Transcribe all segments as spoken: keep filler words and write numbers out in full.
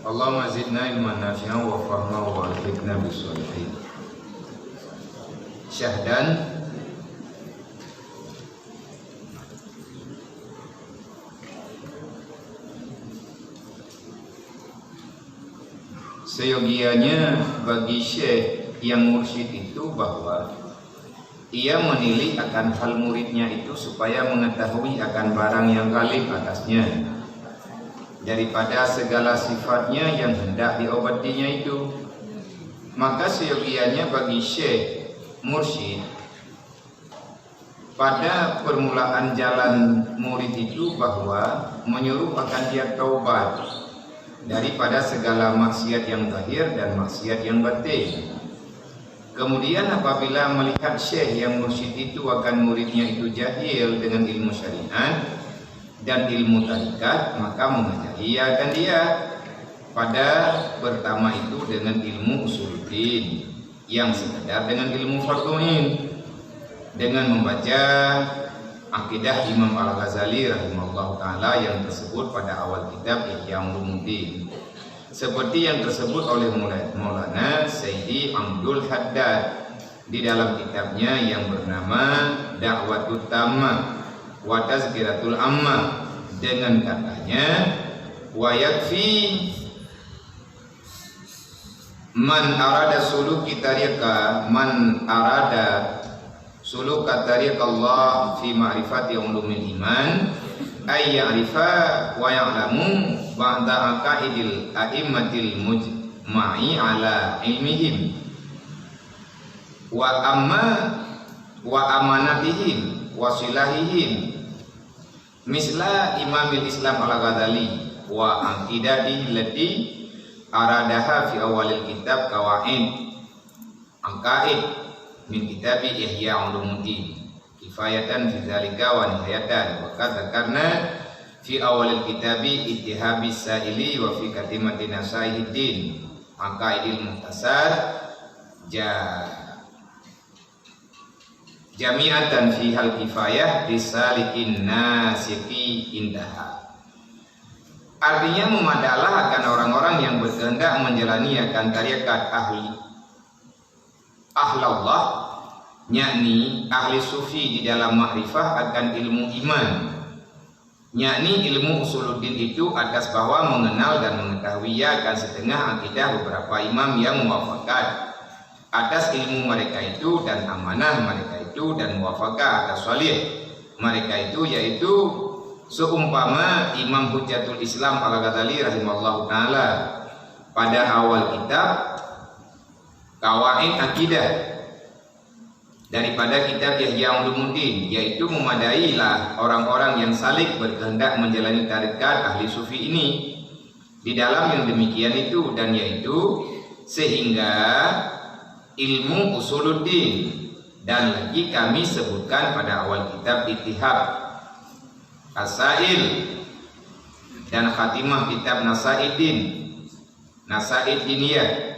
Allahumma zidna ilman nafi'an wa fahma wa alhiqna bis shalihin. Syahdan. Seyogianya bagi syekh yang mursyid itu bahwa ia menilik akan hal muridnya itu supaya mengetahui akan barang yang ghalib atasnya daripada segala sifatnya yang hendak diobatinya itu. Maka seyogianya bagi syekh mursyid pada permulaan jalan murid itu bahwa menyuruh akan dia taubat daripada segala maksiat yang zahir dan maksiat yang batin. Kemudian apabila melihat syekh yang mursyid itu akan muridnya itu jahil dengan ilmu syariat dan ilmu tarikat, maka mengajari ia akan dia pada pertama itu dengan ilmu usuluddin yang sekedar dengan ilmu fardhu ain, dengan membaca akidah Imam Al-Ghazali rahimahullahu taala yang tersebut pada awal kitab Ihya Ulumuddin, seperti yang tersebut oleh Maula-, Maulana Sayyidi Abdul Haddad di dalam kitabnya yang bernama Da'watut Tammah wa Tazkiratul Ammah, dengan katanya, "Wa yakfi man arada suluki tariqa, man arada suluka tariqallah fi ma'rifati ulumil iman, ay ya'rifa wa ya'lamu ba'da aqaidil a'immatil mujma'i ala ilmihim wa amma, wa amanatihim wa silahihim, misla Imamil Islam Al-Ghazali wa aqidatihi allati aradaha fi awalil kitab qawaid aqaid min kitabi Ihya Ulumuddin, kifayatan fi zalika wa nihayatan, wa qad dzakarna fi awalil kitabi ittihabi sa'ili wa fi khatimati nasaihiddin aqaidil muhtasar ja-, jami'atan fihal kifayah lisalikin nasiki indaha." Artinya, memadalah akan orang-orang yang berkehendak menjalani akan tarekat ahli, ahlallah, yakni ahli sufi di dalam makrifah akan ilmu iman, yakni ilmu usuluddin itu atas bahwa mengenal dan mengetahui ia akan setengah akidah beberapa imam yang muwafakat atas ilmu mereka itu dan amanah mereka itu dan muwafakat atas salih mereka itu, yaitu seumpama Imam Hujjatul Islam Al-Ghazali rahimahullahu taala pada awal kitab Qawaid Akidah daripada kitab Ihya Ulumuddin, yaitu memadailah orang-orang yang salik berkehendak menjalani tarekat ahli sufi ini di dalam yang demikian itu, dan yaitu sehingga ilmu usuluddin, dan lagi kami sebutkan pada awal kitab Ittihab Asail dan khatimah kitab Nasaiddin, Nasaiddiniyah,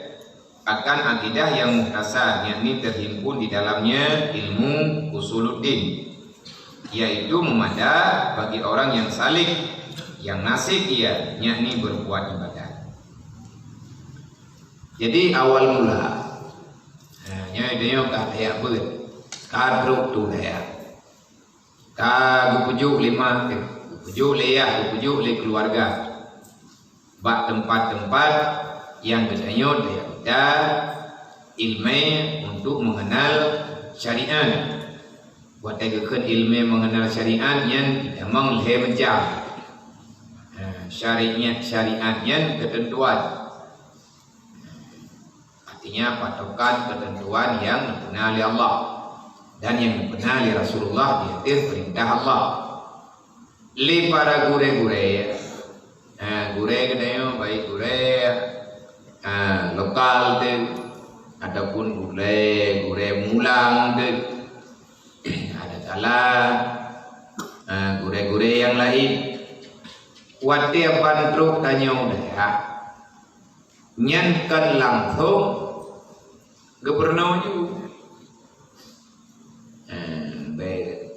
akan akidah yang muhtasar, yakni terhimpun di dalamnya ilmu usuluddin, yaitu memada bagi orang yang salik, yang nasik ia, yakni berbuat ibadat. Jadi, awal mula, ha, nyoe tanyoe ka tajak beuet, ka trok tu tajak. Ka geupeujok lé ma, geupeujok lé yah, geupeujok lé keuluwarga bak teumpat-teumpat nyang geutanyoe tajak mita ileumèe untuk meungeunal syariat. Watèe geukheun ileumèe meungeunal syariat nyan jitamong lhèe macam. Ha, syariat, syariat nyan keuteuntuan. Artinya, patokan keuteuntuan nyang neupeuna lé Allah dan nyang neupeuna lé Rasulullah di ateueh peurintah Allah. Lé para gurèe-gurèe, eh, gurèe geutanyoe, baik gurèe, eh, lokal teuh, ataupun gurèe, gurèe mulang teuh, ada kala, eh, gurèe-gurèe nyang laén. Watèe ban trok tanyoe dayah, nyan kon langsong geupeurunoe ju. Eh, bèk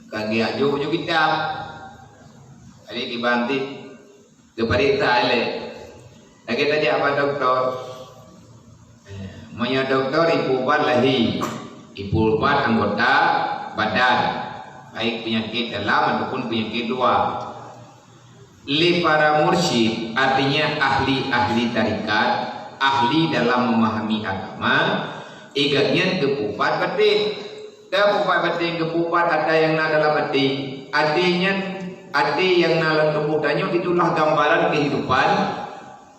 ka geujok ju kitab. Jadi kiban ti geupareksa ilèe. Lagèe tajak bak dokto. Eh, meunyoe dokto ipeuubat lahé, ipeuubat anggota badan, baik penyakit dalam ataupun penyakit luar. Lé para mursyid, artinya ahli-ahli tarekat, ahli dalam memahami agama, i gobnyan geupeuubat batin. Dan peuubat batin geupeuubat atra nyang na dalam até. Até nyan, até nyang na lam tuboh tanyoe itulah gambaran kehidupan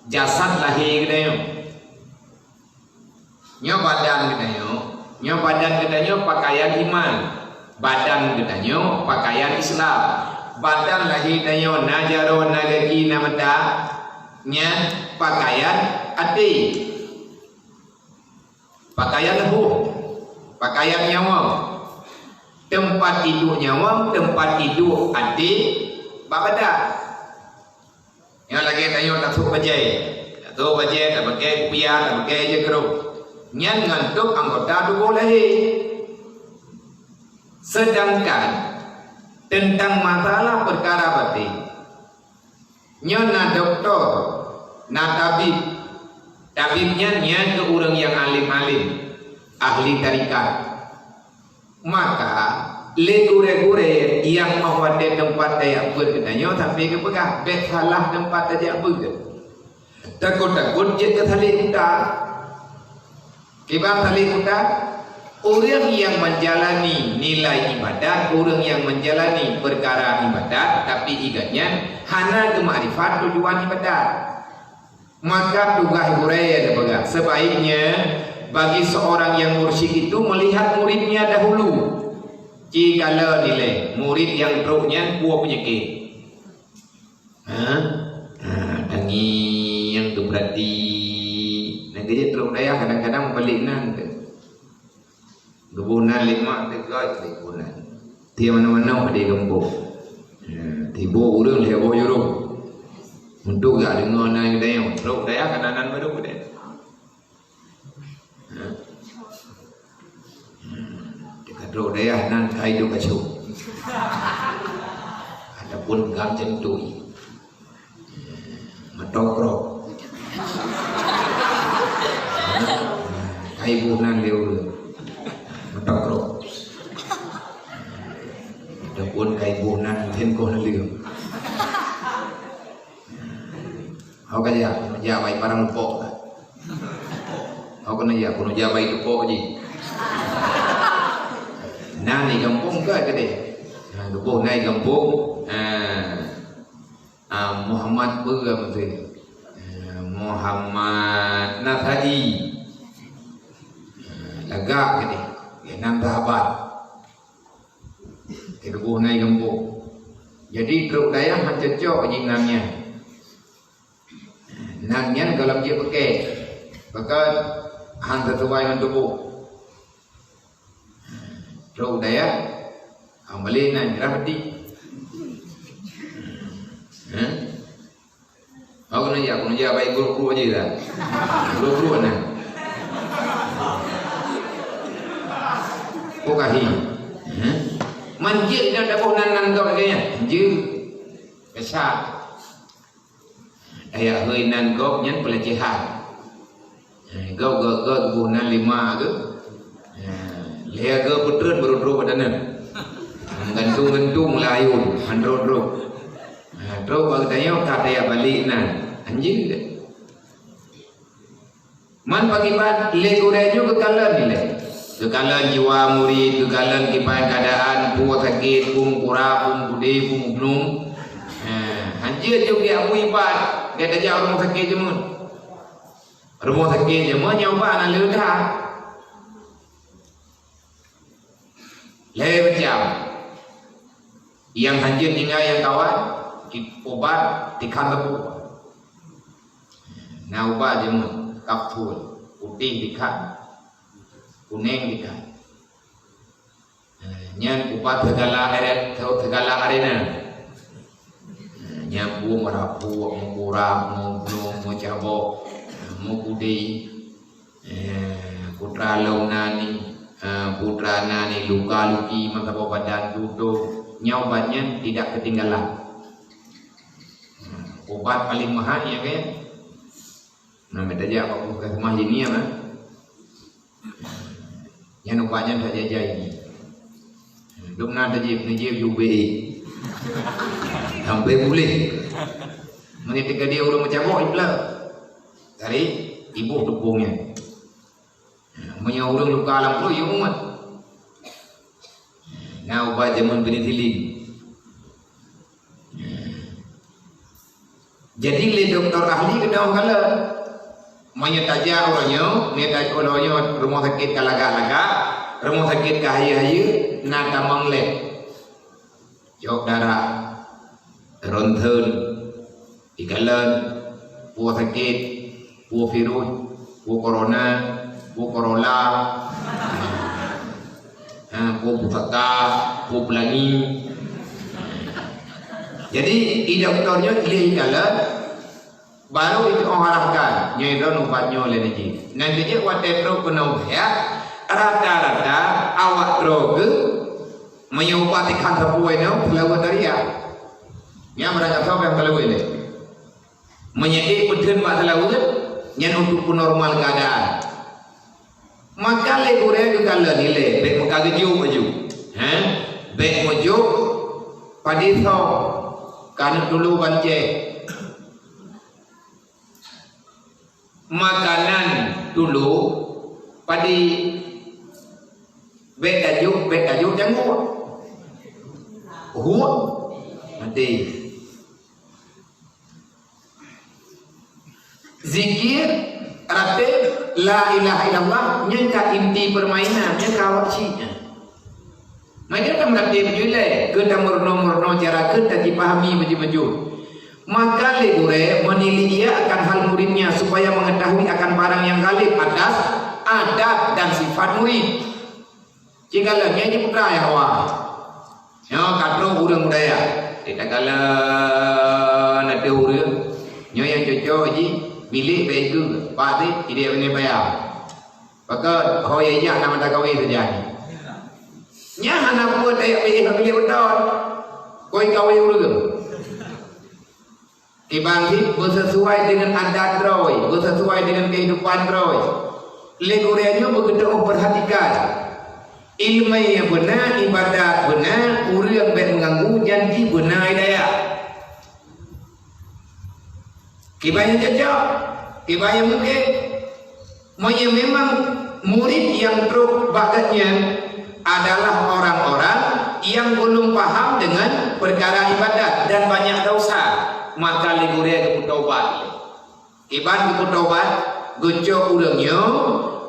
jasad lahé geutanyoe. Nyoe badan geutanyoe, nyoe badan geutanyoe pakaian iman. Badan geutanyoe pakaian Islam. Badan lahé tanyoe na jaroe, na gaki, na mata, nyan pakaian até. Pakaian leuhô, pakaian nyawöng. Teumpat iduek nyawöng, teumpat iduek até bak badan. Nyang lagèe tanyoe tasôk bajèe. Tasôk bajèe, tapakèe kupiah, tapakèe jeuet keurok. Nyan ngon tôb anggota tuboh lahé. Seudangkan teuntang masalah peukara batin, nyoe na dokto, na tabib. Tabib nyan, nyan keuh ureueng nyang além-além, ahli tarekat. Maka, lé gurèe-gurèe nyang 'oh watèe teumpat tajak beuet geutanyoe sampai geupeugah, bèk salah teumpat tajak beuet. Takot-takot jeuet keu salek buta. Kiban salek buta? Ureueng nyang menjalani nilai ibadat, ureueng nyang menjalani peukara ibadat, tapi i gobnyan hana geumakrifat tujuan ibadat. Maka tugaih gurèe neupeugah, sebaiknya bagi seorang yang mursyid itu melihat muridnya dahulu. Ci kalon ilèe, murid nyang trok nyan peue peunyakét. Ha? Ha, tangieng teupeurati. Nyan keuh jeuet trok dayah kadang-kadang meubalek nan teuh. Geuboh nan lé mak teuh, geuboh nan. Tiep manoe-manoe di gampông. Ha, tiboh ureueng lhèe boh jurông. Untuk gak deungoe nan geutanyoe, trok dayah kana nan barô deh. Ha? Hmm, di kadroe dayah nan kai duek kacok. Ataupun gam jentui. Meutokrok. Kai boh nan lé ureueng. Meutokrok. Ataupun kai boh nan mungkin koh neuleueng. Ho ka jak, keuneuk jak bak barang lupok. Ho keuneuk jak, keuneuk jak bak tupok jih. Nan di gampông ka keudeh. Nah, geuboh nan di gampông. Ah, ah, Muhammad peue meuseue? Ah, Muhammad Nasai. Ah, lagak keudeh. Geuh nan sahabat. Geuboh nan di gampông. Jadi, trok dayah han cocok jih nan nyan. Nan nyan gohlom jeuet peuke, pakon han sisuai ngon tuboh. Trok dayah, han balek nan, mirah peuti. Hah? Aku keuneuk jak, keuneuk jak bak guru-guru aja dah. Guru-guru mana? Kok kahi? Hah? Man jeuet dah daboh nan, nan gob lagèe nyan. Jeuet. Keusah. Ayah hôi nan gob nyan peulecehan. Eh, gob, gob, gob, geuboh nan lé mak geuh. Eh, lhèe geuh peutreun baru trok bak danau. Gantung-gantung layun, han trok-trok. Eh, trok bak geutanyoe ka tajak balek nan. Anjeue. Man pakiban lé gurèe nyoe geukalon ilèe. Geukalon jiwa murit, geukalon kiban keuadaan, peue sakét, peue meukurab, peue meugudé, peue meubulông. Eh, hanjeuet jeuet geuamui ubat, geutajak rumoh sakét jameun. Rumoh sakét jameun nyang ubat hana le that. Lhèe macam. Nyang hanjeuet tinggai nyang kawan, ubat tikhan teupeu. Na ubat jameun, kapsul, putéh tikhan, kunéng tikhan. Nyan ubat segala are-, segala arena. Nyan peue meurapuk, meukurab, meubulông, meucabok, meugudé. Eh, putra lôn na ni, eh, putra na ni luka-luki meusaboh badan tutoe. Nyan ubat nyan tidak ketinggalan. Eh, ubat paléng meuhai, ya kan? Nah, mita jak bak puskesmas ini ya, nah. Nyan ubat nyan tak jajai ini. Dum na tajib, najib U B E. Sampai pulih. Mani teuka dia ureuëng meucabok ipla. Dari ibu tepungnya. Meunyoe ureuëng luka lam peureuet, ya umat. Na ubat jameun penicillin. Jadi lé doktor ahli keudroe kalon. Meunyoe tajak uroe nyoe, meunyoe tajak uroe nyoe rumoh sakét ka lagak-lagak, rumoh sakét ka hayeue-hayeue, na tamong lé. Cok darah, ronsen, ikalon, peue sakét, peue virus, peue corona, peue corolla, ha, peue pusaka, peue pelangi. Jadi, i doktor nyoe lé ikalon, baru itu arahkan, nyoe droen ubat nyoe lé niji. Nyan keuh jeuet watée trok keunoe ya, rata-rata awak droe geuh meunyoe ubat ikan sapeue nyoe, seulaweuet dari ya. Nyan barang gasoe nyang seulaweuet lé. Meunyoe ék peutheun bak seulaweuet, nyan untuk peunormal keuadaan. Maka lé gurée geukalon ilée, bék meuka geujok baju. Heh? Bék meujok padé soe, ka neuk tulo bancée. Makanan tulo padé, bék tajok, bék tajok janggut. Huek maté. Zikir, rateb, la ilaha illallah, nyan ka inti permainan, nyan ka awak syik nyan. Maka tameuratéb bak jih lé, keu tameurunoe-meurunoe cara keu tajipahami beujeuet-beujeuet. Maka lé gurée meunilik ia akan hal muridnya supaya mengetahui akan barang yang ghalib atas adat dan sifat murid. Jikalau nyan jipeugah ya Allah. Nyoe ka trok ureuëng budaya. Kita kala na teu ureuëng. Nyoe nyang cocok jih milék bak ikeu, bak teuh idéh beuneuh payah. Pakon ho ya ijak na mata kawé saja. Nyan hana buet daya pilih pemilih beutôi. Koi kawé ureuëng. Kiban jih beusesuai dengan adat droe, beusesuai dengan kehidupan droe. Lé gurée nyoe beugeutanyoe perhatikan. Iéleumé nyang beuna, ibadat beuna, ureuëng bék meuganggu janji beuna hidayah. Kiban nyang cocok, kiban nyang mungken. Meunyoe memang murid nyang trok bak gobnyan adalah orang-orang nyang belum paham dengan perkara ibadat dan banyak dosa, maka lé gurée geupeutobat. Kiban geupeutobat, geucok ureuëng nyoe,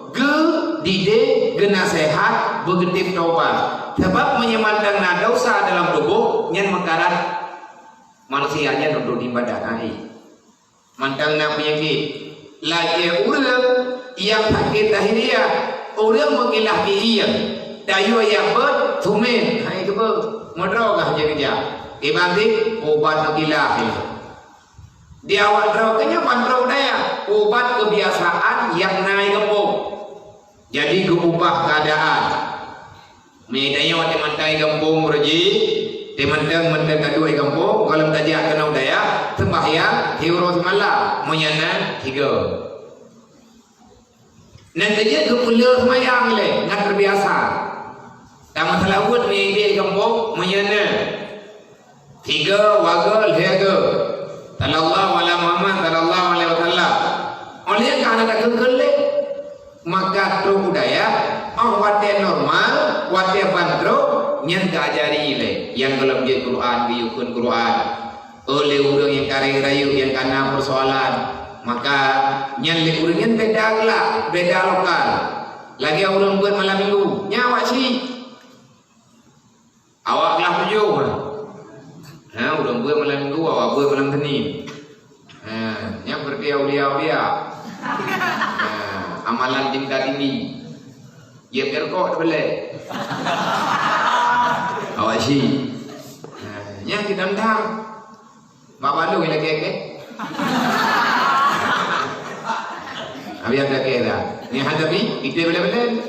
geudideh, geunaseuhat, beugeutém tobat. Sabab meunyoe mantong na dosa dalam tuboh, nyan meukarat manusia nyan untuk ibadat. Hai. Mantong na peunyakét. Lagée ureuëng nyang sakét lahiriah, ureuëng meukilah keuieng, tayue jak beuet, sumen, hai keubeuet, meudroe gah keujak. Iban teuh ubat meukilah nyoe. Di awak droe keuh nyan ban droe daya, ubat keubiasaan nyang na i gampông. Jadi geuubah keuadaan. Meutanyoe watée mantong i gampông uroe jih, teuh mantong, mantong ka duek i gampông, gohlom tajak keunoe dayah, seumbahyang, siuroe simalam, meunyoe na, tiga. Nyan keuh jeuet geupeuleueh seumayang lé, ngat teubiasa. Tameuseulaweuet meuidéh i gampông, meunyoe na. Tiga, waga, lhée ga. Sallallahu ala Muhammad, sallallahu alaihi wasallam. Óh lheueh ka hana takheun-kheun lé. Maka trok u dayah, óh watée normal, watée ban trok, nyan geuajari lé. Nyang gohlom jeuet Quran, geuyue kheun Quran. Óh lé ureuëng nyang ka rayeuk-rayeuk nyang ka na peusoalan, maka nyan lé ureuëng nyan beda glak, beda lokal. Lagée ureuëng beuet malam minggu, nyan awak syik. Awak glah tujoh. Ha, ureuëng beuet malam minggu, awak beuet malam Senin. Ha, nyan berarti aulia-aulia. Ha, amalan tingkat tinggi. Jieb rukok teubelek. Awak syik. Ha, nyan geutantang. Bak balong ilakée-lakée. Habis ada kira. Ni hadapi, kita bela-bela.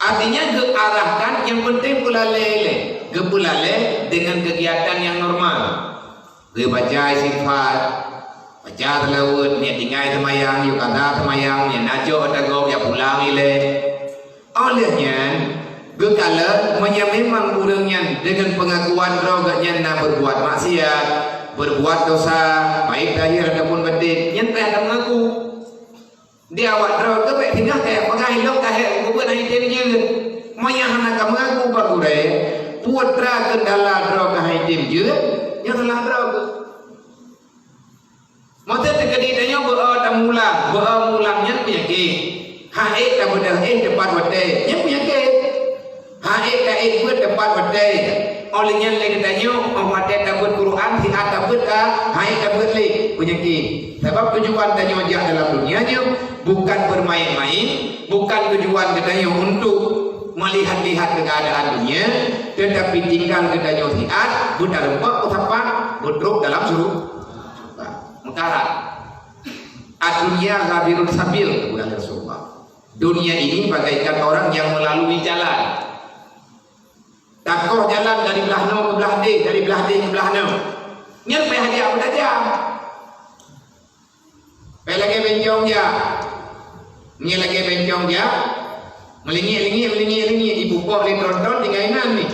Artinya geuarahkan yang penting peulalée ilée. Geupeulalée dengan kegiatan yang normal. Geubaca istighfar, Baca seulaweuet, meunyo tinggai seumayang, yue kaza seumayang, meunyo na cok tagong, ya pulang ilée. Óh lheueh nyan, geukalon meunyo memang ureuëng nyan deungon peungakuan droe geuhnyan na beurbuat maksiat, beurbuat dosa, baik zahir ataupun batin, nyan payah tameungaku. Di awak droe keuh bék singoh kayée peugah ilong kayée peubuet hana item jeuet. Meunyo hana kameungaku bak gurée, peue teuma keundala droe keuh hana item jeuet, nyan salah droe keuh. Masa teukeudi tanyoe beu-o tamulang, beu-o mulang nyan peunyakét. Hana ék tabeudoh éh tepat watée, nyan peunyakét. Hana ék taék beuet tepat watée. Óh lheueh nyan lé geutanyoe, óh watée tabeuet Quran, siat tabeuet ka, hana ék tabeuet lé, peunyakét. Sabab tujuan tanyoe jak dalam dunia nyoe bukan bermain-main, bukan tujuan geutanyoe untuk melihat-lihat keadaan dunia, tetapi tinggal geutanyoe siat, beutareumpok peusapat, beutrok dalam syuru-, meukarat. Ad-dunya ghadirun sabil, kata Rasulullah. Dunia ini bagaikan orang yang melalui jalan. Takoh jalan dari blah noe keu blah deh, dari blah deh keu blah noe. Nyan payah jak beutajam. Payah lagée bencong jak. Nyan lagée bencong jak. Meulingik-lingik, meulingik-lingik, ibu poh lé tron-tron tinggai inan ni.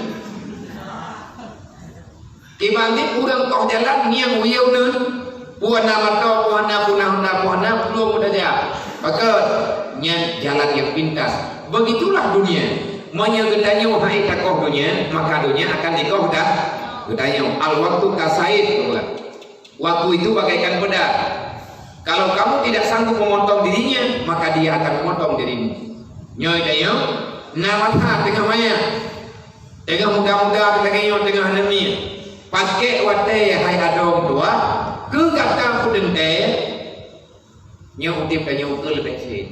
Kiban jih ureuëng koh jalan ngieng uyeu uneun, peue na moto, peue na, peue na honda, peue na, plueng meutajak. Pakon? Nyan jalan nyang pintas. Begitulah dunia. Meunyoe geutanyoe hana takoh dunia, maka dunia akan dikoh dah geutanyoe. Al-waqtu kasaid, geupeugah. Waktu itu bagaikan pedang. Kalau kamu tidak sanggup memotong dirinya, maka dia akan memotong dirimu. Nyoe tanyoe, na masa teungoh manyang. Teungoh muda-muda lagée nyoe teungoh aneuk miet. Pakék watée hai adoe tuha, keu gata peuteuntée, nyoe udeb tanyoe keu leubeh suet.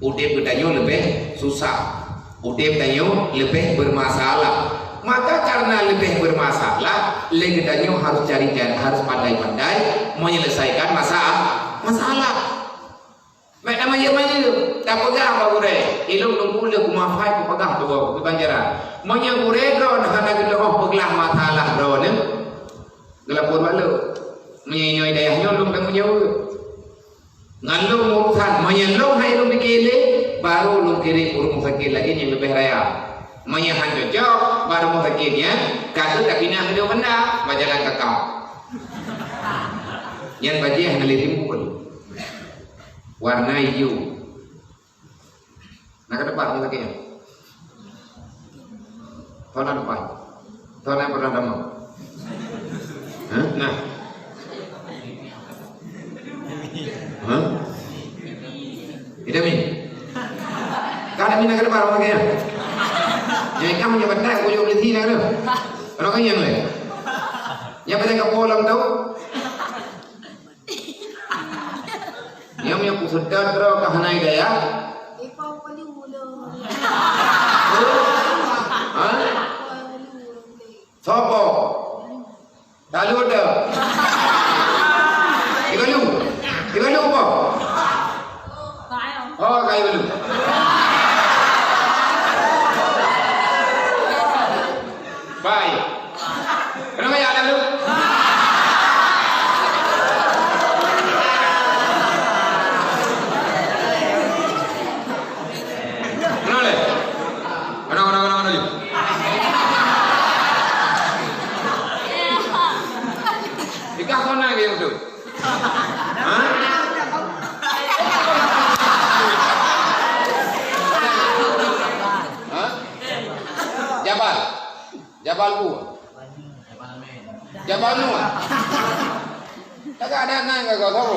Udeb geutanyoe leubeh susah. Udeb tanyoe leubeh bermasalah. Maka karena leubeh bermasalah, lé geutanyoe harus cari jalan, harus pandai-pandai menyelesaikan masa-, masalah. Bék na mayeuem-mayeuem, tapeugah bak gurée, "Ilong Teungku lheueh kumapai kupeugah tuwoe keu ganjaran." Meunyoe gurée droe hana geuteuôh peuglah masalah droeneuh, geulapor bak lôn. Meunyoe inong dayah nyoe lôn tanggong jaweueb. Ngon lôn urusan, meunyoe lôn hai lôn pike lé, baru lôn kirém u rumoh sakét laén nyang leubeh raya. Meunyoe han cocok, bak rumoh sakét nyan, ka teuh tapinah keunoe banda, bak jalan kakap. Nyan bajée hana lé timbul. Warna ijo. Na ka teumpat rumah sakit nyan? Soe na teumpat? Soe na pernah tamong? Hah? Nah. Hah? Kita mi. Ka ada mina ka teumpat rumah sakit nyan? Nyai kan meunyoe batai, aku jaweueb lé sini na. Orang kan nyang lain. Nyang pasal ka pulang tu. Nyang, nyang kuseutôt droe ka hana daya. Ha? Sopo? Lalu ada. Ibalu. Ibalu apa? Oh, kayu lu. Baik. Kenapa ya ada lu? Kenapa le? Kenapa, kenapa, kenapa, kenapa? Ikan kona ke yang tu? Hah? Hah? Jabal. Jabal Nur. Jabal Nur. Kakak ada nan kakak tahu.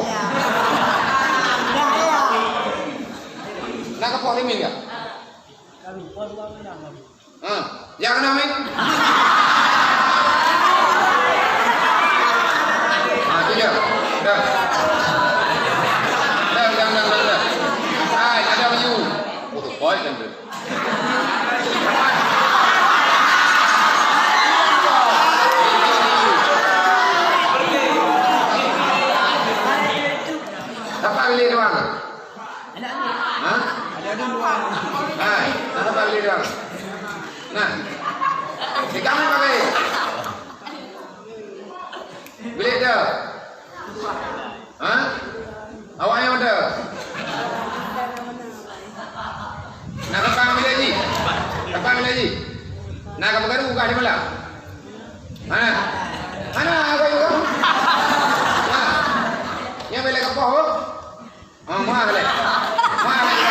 Nak ke Pok Rimin kak? Ha, jangan kena main. Ha, tu je. Dah. Dah, dah, dah, dah, dah. Hai, ada baju. Oh, tu boy kan tu. Siapa beli doang? Ha? Hai, siapa beli doang? Nah. Di kami pakai. Beli dah. Ha? Awak nyang mantap. Nak kapang bila ji? Kapang bila ji? Nak kapang garu buka di malam? Mana? Mana? Apa itu? Ha? Yang bila kapang? Oh, mah leh. Mah leh.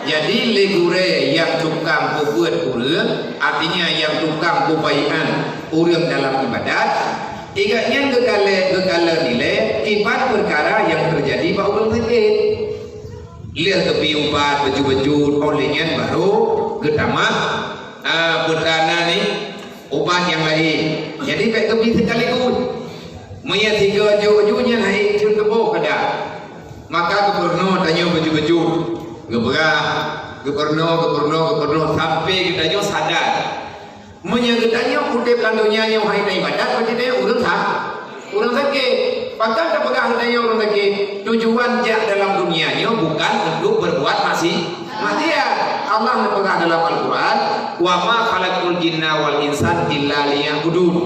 Jadi, lé gurée nyang tukang peubeuet ureuëng, artinya nyang tukang peubaikan ureuëng dalam ibadat, ingat nyan geukalon, geukalon ilée kiban peukara nyang teujadi bak ureuëng sakét. Lheueh geubri ubat beujeuet-beujeuet, óh lheueh nyan barô geutamah, ah, beutana ni ubat nyang laén. Jadi, bék geubri sekaligus. Meunyoe sigoe jôk-jôk nyan hai jeuet geuboh kada. Maka geupeureunoe tanyoe beujeuet-beujeuet, geupeugah, geupeureunoe, geupeureunoe, geupeureunoe, sampai geutanyoe sadar. Meunyoe geutanyoe udeb lam donya nyoe hai taibadat, berarti tanyoe ureuëng sa-, ureuëng sakét. Pakon tapeugah geutanyoe ureuëng sakét? Tujuan jak dalam donya nyoe bukan untuk berbuat maksi-, maksiat. Allah neupeugah dalam Al-Quran, "Wa ma khalaqtul jinna wal insa illa liya'budun."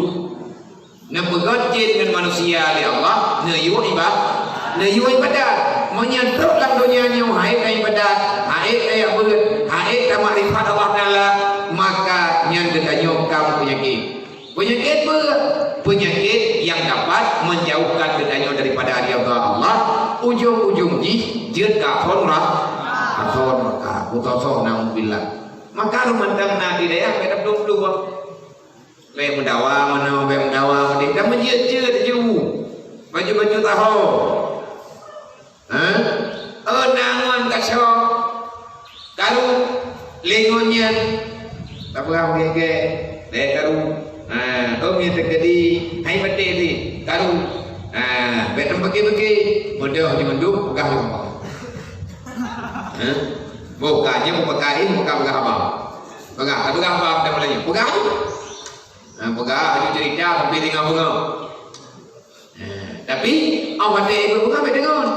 Neupeugét jén ngon manusia lé Allah, neuyue iba-, neuyue ibadat. Meunyoe trok lam donya nyoe hai taibadat, hai tajak beuet, hai tamakrifat Allah Taala, maka nyan geutanyoe ka meupeunyakét. Peunyakét peue? Peunyakét nyang dapat menjauhkan geutanyoe daripada ridha Allah. Ujong-ujong jih jeuet keu akhon ra-, akhon neraka. Kutosoh, naudzubillah. Maka lôn mantong na di dayah, bék taplueng-plueng. Bék meudawa meunoe, bék meudawa meudéh. Dan meujeuet-jeuet ju. Baju-baju taho. Ha? Oh, na ngon kaco. Karu. Lé ngon nyan. Tapeugah meugèe-gèe. Lé karu. Ha, oh, nyan teukeudi. Hai maté di. Karu. Ha, bék tapeugah-peugah. Bodoh di mandum, peugah lom. Ha? Boh ka nyan, boh ka kain, boh ka peugah abang. Peugah, tapeugah abang dah mulai. Peugah. Nah, peugah laju cerita sampai tinggai beungoh. Nah, tapi awak watèe ibu beungoh bèk deungon.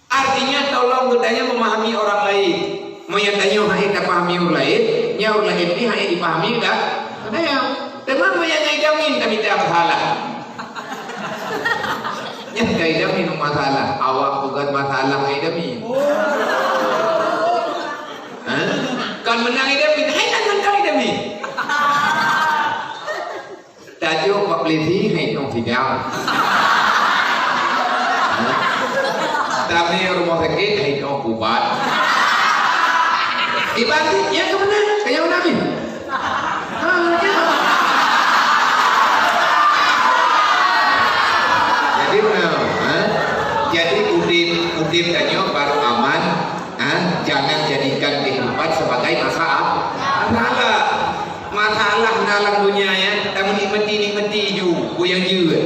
Artinya, tolong geutanyoe memahami orang lain. Meunyoe tanyoe hana tapahami ureueng laén, nyan ureueng laén pih hana jipahami geutanyoe. Teuma meunyoe ngon idam ngieng tamita masalah. Nyan ka idam ngieng masalah. Awak peugah masalah ngon idam ngieng. Hah? Kon meunan idam ngieng, hai nyan ka idam ngieng. Tajok bak polisi, hai tong sidang. Tamè rumoh sakét, hai tong ubat. Iban, nyan keuh meunan, keu nyang meunan. Ha, nyan. Jadi, meunan, ha? Jadi, udép, udép tanyoe baru aman, ha? Jangan jadikan kehidupan sebagai masa-, masalah. Masalah na lam donya nyan, tameunikmati-nikmati ju, peue nyang jeuet.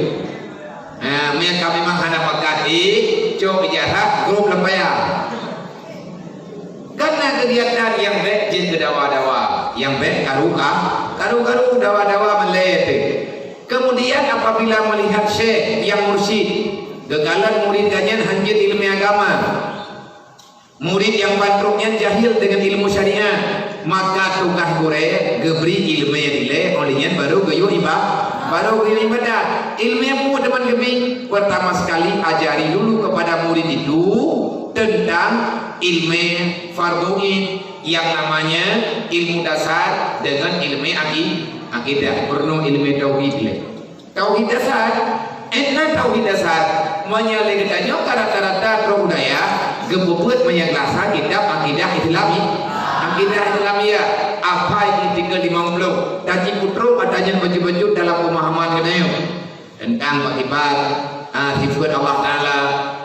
Ha, meunyo ka memang hana pakat, eh, cok ijazah, grob lam paya. Kan na keugiatan nyang bèk jeuet keu dawa-dawa, nyang bèk karu-, ka-, karu-karu dawa-dawa meulé teuh. Kemudian apabila melihat syekh nyang mursyid, geukalon murid geuh nyan hanjeuet ileumèe agama, murid nyang ban trok nyan jahil deungon ilmu syariat, maka tugaih gurèe geubri ileumèe dilèe, óh lheueh nyan baru geuyue iba-, baru geuyue ibadat. Ileumèe peue teuma geubri? Pertama sekali, ajari dulu kepada murid itu tentang ileumèe fardhu ain, yang namanya ilmu dasar deungon ileumèe aki-, akidah. Peurunoe ileumèe tauhid dilèe. Tauhid dasar, eh, na tauhid dasar. Meunyo lé geutanyoe ka rata-rata trok u dayah, geupeubeuet meunyo geuh sa kitab akidah Islami-, akidah Islamiyah, apai itikeuet limong ploh, taji putroe ata nyan bacut-bacut dalam peumahaman geutanyoe. Teuntang bak sifat, ah, sifeut Allah Taala,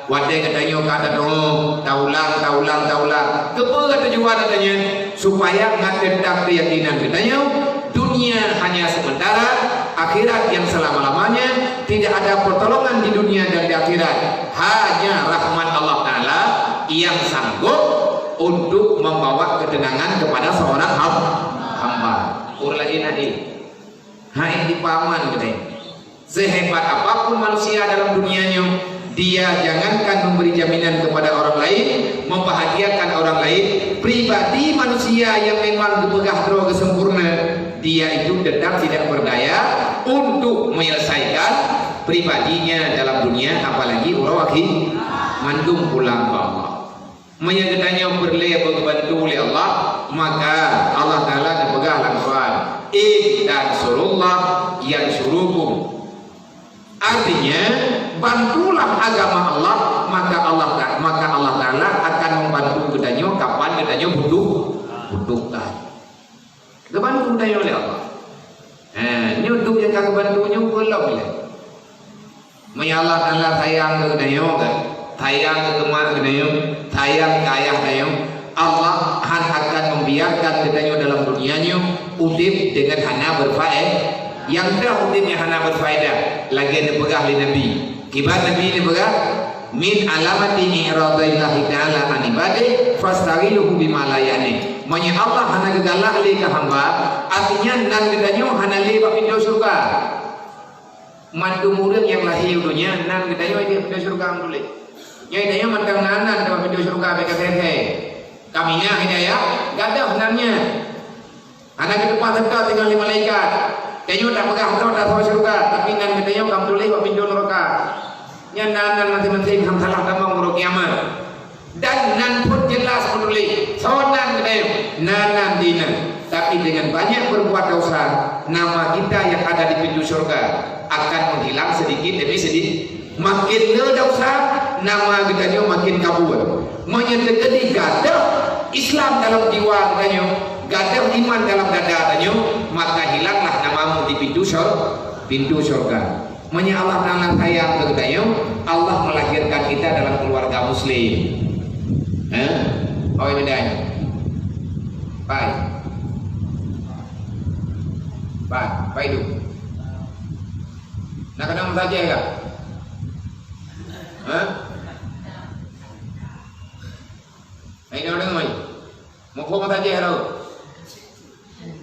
watèe geutanyoe ka tadeungoe, taulang, taulang, taulang. Keupeue tujuan ata nyan? Supaya ngat teutap keuyakinan geutanyoe, dunia hanya sementara, akhirat yang selama-lamanya, tidak ada pertolongan di dunia dan di akhirat. Hanya rahmat Allah Taala yang sanggup untuk membawa ketenangan kepada seorang ham-, hamba. Ureuëng laén hana. Hai dipaman geude. Sehebat apapun manusia dalam dunia nyoe, dia jangankan memberi jaminan kepada orang lain, membahagiakan orang lain, pribadi manusia yang memang geupeugah droe geusempurna, dia itu tetap tidak berdaya untuk menyelesaikan pribadinya dalam dunia, apalagi uroe akhé. Mandum pulang bak Allah. Meunyoe geutanyoe peureulée beubantu lé Allah, maka Allah Taala geupeugah lam Quran, "In tansurullah yansurukum." Artinya, bantulah agama Allah, maka Allah Ta-, maka Allah Taala akan membantu geutanyoe kapan geutanyoe butuh, butuhkan. Geubantu tanyoe lé Allah. Ha, nyoe duek nyang ka geubantu nyoe peue lom lé. Meunyoe Allah Taala sayang keu geutanyoe kan, sayang keu umat geutanyoe, sayang keu ayah tanyoe, Allah han akan membiarkan geutanyoe dalam dunia nyoe udeb dengan hana berfae-, nyang teuh udeb nyang hana berfaedah, lagée neupeugah lé Nabi. Kiban Nabi neupeugah, "Min alamati i'radillahi ta'ala an ibadih, fastaghiluhu bima la ya'ni." Meunyoe Allah hana geugalak lé keu hamba, artinya nan geutanyoe hana lé bak pintoe syeuruga. Mandum ureuëng nyang lahé u donya nan geutanyoe di pintoe syeuruga meutuléh. Nyoe tanyoe mantong nan-nan bak pintoe syeuruga bak kafé-kafé. Kaminah hidayah, gadoh nan nyan. Hana geuteupah teuka tinggai lé malaikat. Tanyoe tapeugah droe tasoe syeuruga, tapi nan geutanyoe ka meutuléh bak pintoe nuraka. Nyan nan-nan maséng-maséng han salah tamong uroe kiamat. Dan nan phon jeulaih meutuléh, soe nan geutanyoe, nan-nan di nan. Tapi dengan banyak berbuat dosa, nama kita yang ada di pintu syurga akan menghilang sedikit demi sedikit. Makin le dosa, nama geutanyoe makin kabur. Meunyoe teukeudi gadoh Islam dalam jiwa geutanyoe, gadoh iman dalam dada tanyoe, maka hilanglah namamu di pintu syur-, pintu syurga. Meunyoe Allah Taala sayang keu geutanyoe, Allah melahirkan kita dalam keluarga muslim. Eh? Awai beda nyoe. Pai. Pai, pai tu. Nak kena musajih kah? Hah? Hai, ni orang mai. Mau kau musajih tau.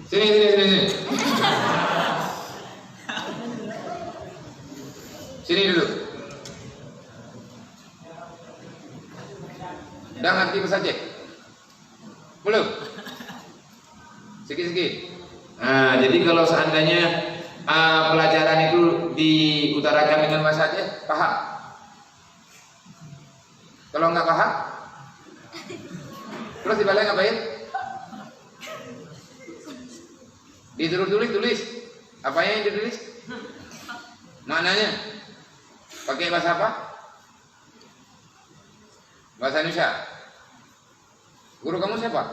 Sini, sini, sini, sini. Sini dulu. Dah ngerti musajih? Belum? Sikit-sikit. Nah, jadi kalau seandainya, ah, pelajaran itu diutarakan dengan bahasa Aceh, paham? Kalau nggak paham, terus dibalik ngapain? Disuruh tulis, tulis. Apa yang ditulis? Maknanya? Pakai bahasa apa? Bahasa Indonesia. Guru kamu siapa?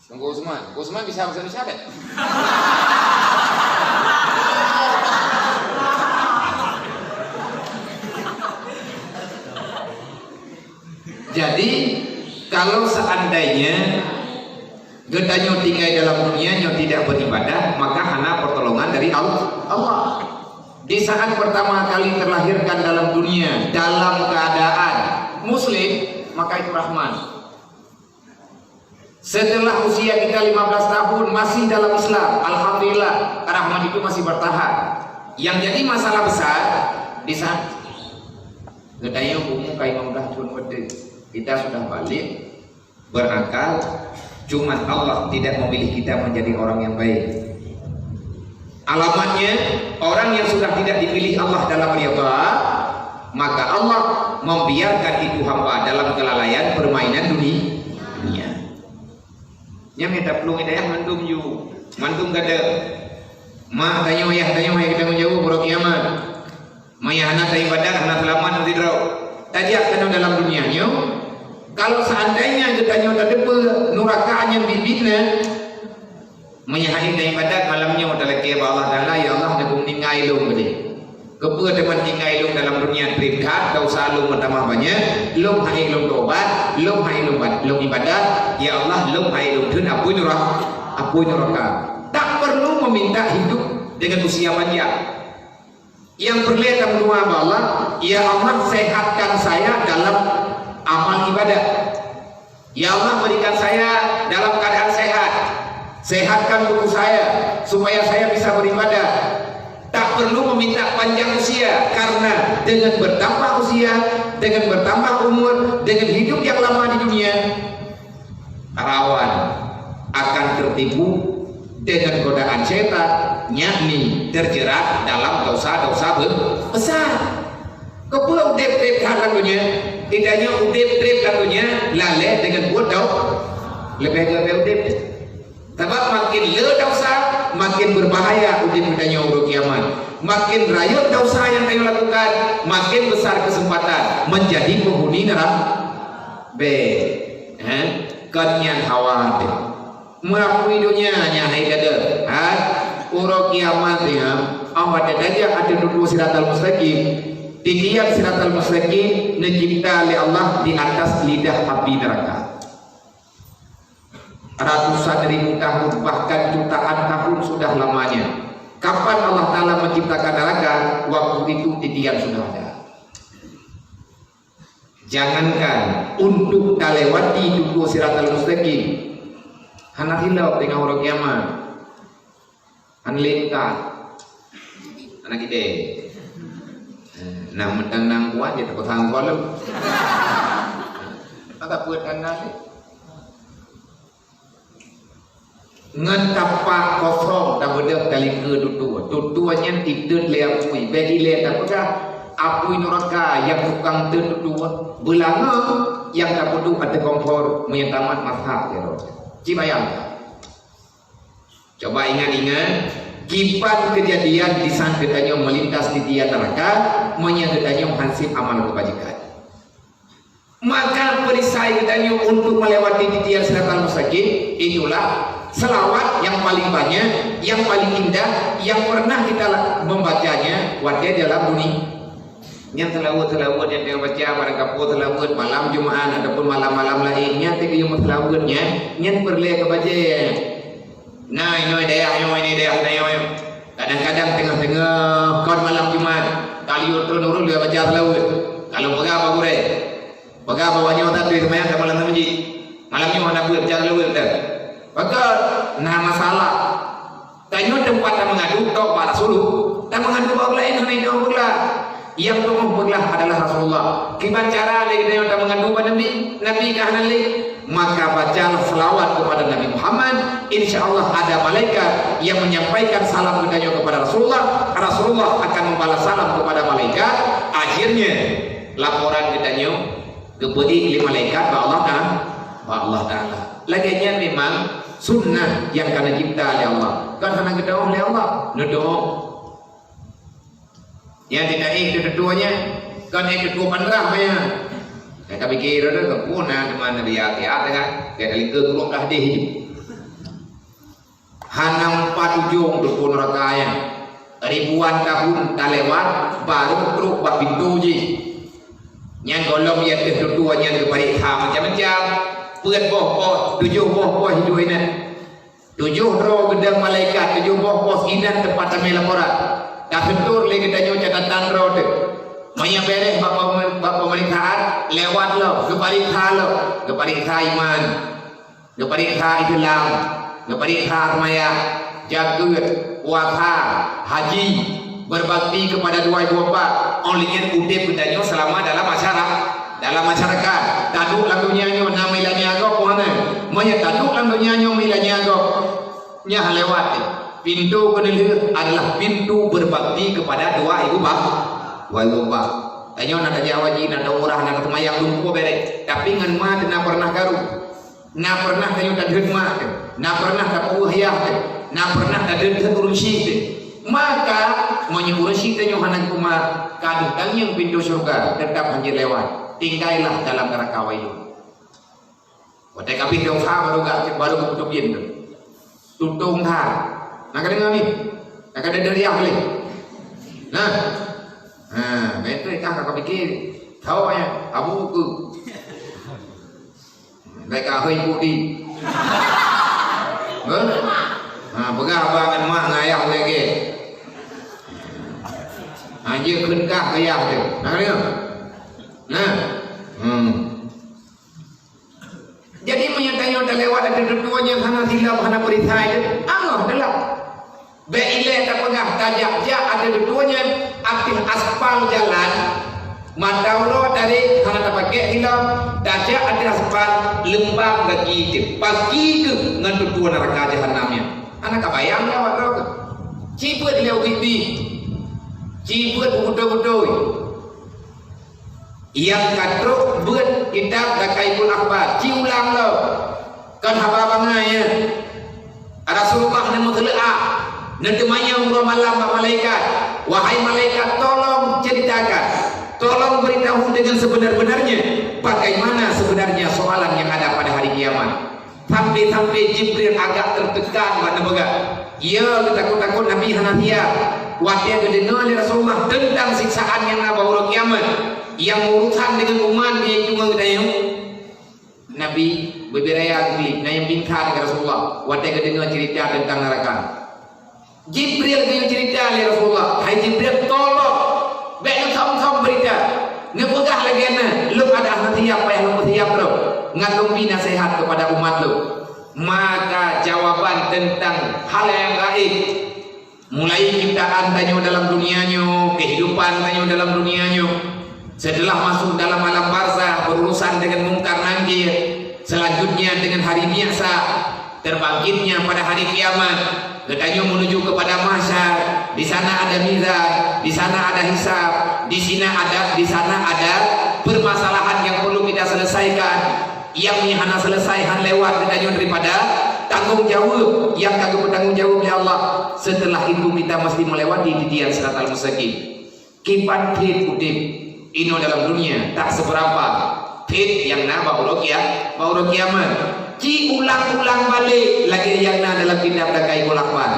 Teungku Usman. Teungku Usman bisa bahasa Indonesia kan? Jadi, kalau seandainya geutanyoe tinggai dalam dunia nyoe tidak beribadah, maka hana pertolongan dari Al-, Allah. Di saat pertama kali terlahirkan dalam dunia dalam keadaan muslim, maka itu rahmat. Setelah usia kita lima belas tahun masih dalam Islam, alhamdulillah, rahmat itu masih bertahan. Yang jadi masalah besar di saat geutanyoe umur ka lima belas tahun, kita sudah balik, berakal, cuman Allah tidak memilih kita menjadi orang yang baik. Alamatnya, orang yang sudah tidak dipilih Allah dalam ridha, maka Allah membiarkan itu hamba dalam kelalaian permainan duni-, dunia. Nyan mita peulung hidayah mandum ju, mandum gada. Mak tanyoe, yah tanyoe, hai geutanyoe jaweueb uroe kiamat. Meunyoe hana taibadat, hana seulamat sidroe. Tajak keunoe dalam dunia nyoe, kalau seandainya geutanyoe tateupeue nuraka nyang biet-biet na, meunyoe hana taibadat malam nyoe talakée bak Allah Taala, "Ya Allah, neupeutinggai lôn keudeh. Keupeue teuma tinggai lôn dalam dunia treb that, desya lôn meutamah banyak, lôn hai lôn taubat, lôn hai lôn ba-, lôn ibadat, ya Allah, lôn hai lôn theun apui nura-, apui nuraka." Tak perlu meminta hidup dengan usia panjang. Nyang peureulée tameudoa bak Allah, "Ya Allah, sehatkan saya dalam amal ibadat. Ya Allah, berikan saya Sehatkan tubuh saya supaya saya bisa beribadah. Tak perlu meminta panjang usia, karena dengan bertambah usia, dengan bertambah umur, dengan hidup yang lama di dunia, rawan akan tertipu dengan godaan setan, yakni terjerat dalam dosa-dosa be-, besar. Keupeue udeb treb that lam donya? Geutanyoe udeb treb lam donya lalée deungon buet dau-, leubeh-leubeh udeb. Sabab makin le dosa, makin berbahaya udeb geutanyoe uroe kiamat. Makin rayeuk dosa nyang tanyoe lakukan, makin besar kesempatan menjadi penghuni neraka. Beh, eh, kon nyan hawa teuh. Meurapui donya nyan hai gadeuh, ha? Uroe kiamat nyan, awak tajak ateueh dudoe siratal mustaqim. Titian siratal mustaqim neucipta lé Allah di atas lidah api neraka. Ratusan ribu tahun, bahkan jutaan tahun sudah lamanya. Kapan Allah Ta'ala menciptakan neraka? Waktu itu titian sudah ada. Jangankan untuk talewati dudoe siratal mustaqim, hana silop teungoh uroe kiamat. Hana lé muka. Hana kidée. Eh, nah, meunan nang kuat jih tapeusan gohlom. Maka buet hana lé. Ngon tapak kosong tabeudôh talingkeue dudoe. Dudoe nyan titeuet lé apui. Bék ilée tapeugah, apui nuraka nyang tukang teuet dudoe. Beulangöng nyang tapeuduek ateueh kompor meunyoe tamat mazhab jaroe. Ci bayangkan. Coba ingat-ingat, kiban keujadian di saat geutanyoe meulintas titian neuraka, meunyoe geutanyoe han sép amal keubajikan. Maka perisai geutanyoe untuk melewati titian siratal mustaqim, itulah selawat yang paling banyak, yang paling indah, yang pernah kita la-, membacanya watée dalam dunia. Nyan selawat-selawat nyang tanyoe baca, barangkapeue selawat malam Jumat ataupun malam-malam laén, nyan teuh geuyue meuselawat nyan, nyan peureulée keu bajée. Na inoe dayah nyoe, ini dayah tanyoe. Kadang-kadang teungoh-teungoh kon malam Jumat, ka lheueh trön ureuëng lheueh baca seulaweuet. Ka lôn peugah bak gurée, peugah bak awak nyoe that teuh seumayang ka malam meuseujid. Malam nyoe hana beuet baca seulaweuet teuh. Pakon? Na masalah. Tanyoe teumpat tameungadu tok bak Rasulullah. Tameungadu bak ureuëng laén hana inong beuglah. Nyang teungoh beuglah adalah Rasulullah. Kiban cara lé geutanyoe tameungadu bak Nabi, Nabi ka hana lé? Maka bacalah selawat kepada Nabi Muhammad, insya Allah ada malaikat yang menyampaikan salam geutanyoe kepada Rasulullah, Rasulullah akan membalas salam kepada malaikat, akhirnya laporan geutanyoe geupeuék lé malaikat bak Allah Taala, bak Allah Taala. Lagée nyan memang sunnah nyang ka neucipta lé Allah. Kon hana geudoh lé Allah, neudoh. Nyang teuka éh teututoe nyan, kon éh teututoe pandrah maya. Ka tapike droe ka puna teuma Nabi Yahya teuka, ka talingkeue gurong ka hadeh jih. Hana meupat ujong teupeue neuraka nyan. Ribuan tahun talewat, barô trok bak pintoe jih. Nyan gohlom nyang teututoe nyan geupareksa macam-macam. Peuet boh poh, tujoh boh poh hidup inan. Tujoh droe geudong malaikat, tujoh boh pos inan teumpat tamé laporan. Taseutor lé geutanyoe catatan droe teuh. Meunyoe bèrèh bak pemeri-, bak pemeriksaan, lewat lom, geupareksa lom. Geupareksa iman, geupareksa Islam, geupareksa seumayang, jakeuet, puasa, haji, berbakti kepada dua ibu bapa, óh lheueh nyan udép geutanyoe seulama dalam masyara-, dalam masyarakat. Taduek lam donya nyoe na meuilanya gob, puhana. Meunyoe taduek lam donya nyoe meuilanya gob, nyan lewat. Pintu keuneulheueh adalah pintu berbakti kepada dua ibu bapa. Dua ibu bapa. Tanyoe na tajak haji, na taumrah, na taseumayang, dum peue bèrèh. Tapi ngon ma teuh na pernah karu. Na pernah tanyoe tadeuet mak teuh, na pernah tapeuweuh yah teuh, na pernah tadeuet ureuëng syik teuh. Maka, meunyoe ureuëng syik tanyoe hana geupeumat, ka deuh tanyong pintoe syeuruga, teutap hanjeuet lewat. Tinggailah dalam neuraka wailun. Watée ka abéh dosa baru ga-, baru geupeutubiet teuh. Tutong that. Na ka deungoe ni? Na ka deungoe riah lé? Nah. Ha, na itu ka ka pike. Tahu ya, abu ku. Mereka hoi budi. Hah? Ha, peugah abang ngon mak ngon ayah lagée. Ha, jeuet kheun kah keu ayah teuh. Na ka deungoe? Nah. Hmm. Jadi, meunyoe tanyoe talewat Dudoe nyan hana silop, hana perisai, angoh teuh lah. Bék ilée tapeugah tajak-jak ateueh dudoe nyan, ateueh aspal jalan, mata uroe tarék hana tapakék silop, tajak ateueh aspal, leumbab gaki teuh, pasti teuh ngon dudoe neuraka jahanam nyan. Hana kabayang lé awak droe. Ci beuet lé ubit-ubit. Ci beuet beutôi-beutôi. Nyang ka trok beuet kitab Daqaiqul Akhbar, ci ulang lom. Kon haba bangai, ya. Rasulullah neumeuseuleuah, neuteumanyong uroe malam bak malaikat, "Wahai malaikat, tolong ceritakan, tolong beritahu dengan sebenar-benarnya, bagaimana sebenarnya soalan yang ada pada hari kiamat." Sampai-sampai Jibril agak tertekan bak neupeugah, "Ya, geutakot-takot Nabi hana siap." Watée geudeungoe lé Rasulullah teuntang siksaan nyang na bak uroe kiamat, nyang meurusan deungon umat nyang itu ngon geutanyoe, Nabi beubiraya geubi, na nyang pingsan keu Rasulullah watée geudeungoe ceurita teuntang neuraka. Jibril geuyue ceurita lé Rasulullah, "Hai Jibril, tolong, bék neuthom-thom beurita. Neupeugah lagée na, lôn adak hana siap, payah lôn peusiap lom, ngon lôn bi naseuhat keupada umat lôn." Maka jawaban teuntang hal nyang gaéb, mulai ciptaan tanyoe dalam dunia nyoe, kehidupan tanyoe dalam dunia nyoe, setelah masuk dalam alam barzakh, berurusan dengan Mungkar Nangkir, selanjutnya dengan hari biasa, terbangkitnya pada hari kiamat, geutanyoe menuju kepada mahsyar, di sana ada mizan, di sana ada hisab, di sini ada, di sana ada permasalahan yang perlu kita selesaikan. Nyang nyan hana selesai, han lewat geutanyoe daripada tanggong jaweueb nyang ka geupeutanggong jaweueb lé Allah. Setelah itu kita mesti melewati titian siratal mustaqim. Kiban phét udeb inoe dalam dunia, tak seberapa phét nyang na bak uroe kia-, bak uroe kiamat. Ci ulang-ulang balek lagée nyang na dalam kitab Daqaiqul Akhbar.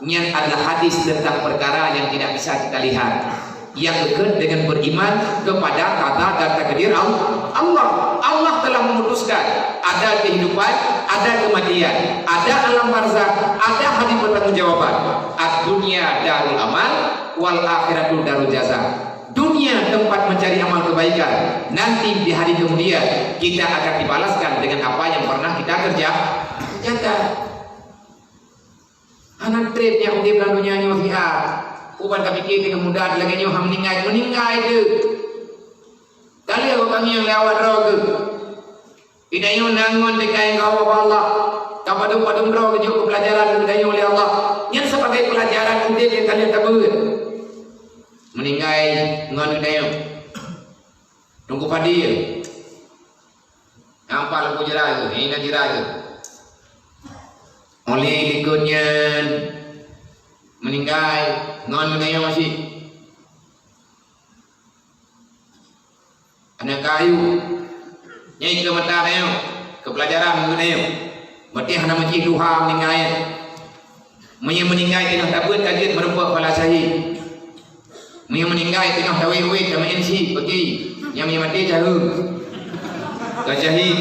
Nyan adalah hadis tentang perkara yang tidak bisa kita lihat, yang dekat dengan beriman kepada qada dan takdir Al-, Allah. Allah telah memutuskan ada kehidupan, ada kematian, ada alam barzakh, ada hari pertanggungjawaban. Ad-dunya darul amal, wal akhiratu darul jaza. Dunia tempat mencari amal kebaikan. Nanti di hari kemudian kita akan dibalaskan dengan apa yang pernah kita kerja-, kerjakan. Hana treb nyang udeb lam donya nyoe siat. Uban ka pike teuh muda lagée nyoe han meuninggai, meuninggai teuh. Ka lheueh geutangieng lé awak droe geuh. Geutanyoe na ngon teuka nyang geuwoe bak Allah. Ka padum-padum droe geujok keu peulajaran geutanyoe lé Allah. Nyan sebagai peulajaran udeb nyang ka lheueh tabeuet. Meuninggai ngon geutanyoe. Teungku Fadil. Nampak lampu jira tu, ingat jira tu. Oleh likot nyan meuninggai ngon geutanyoe masih. Aneuk kayu. Nyai keu mata tanyoe, keu peulajaran geutanyoe. Maté hana meucih tuha meuninggai. Meunyoe meuninggai teungoh tabeuet ka jeuet meurumpok pala syahid. Meunyoe meuninggai teungoh tawét-wét ka meu'en syik bagi nyang meunyoe maté jaheuem. Ka syahid.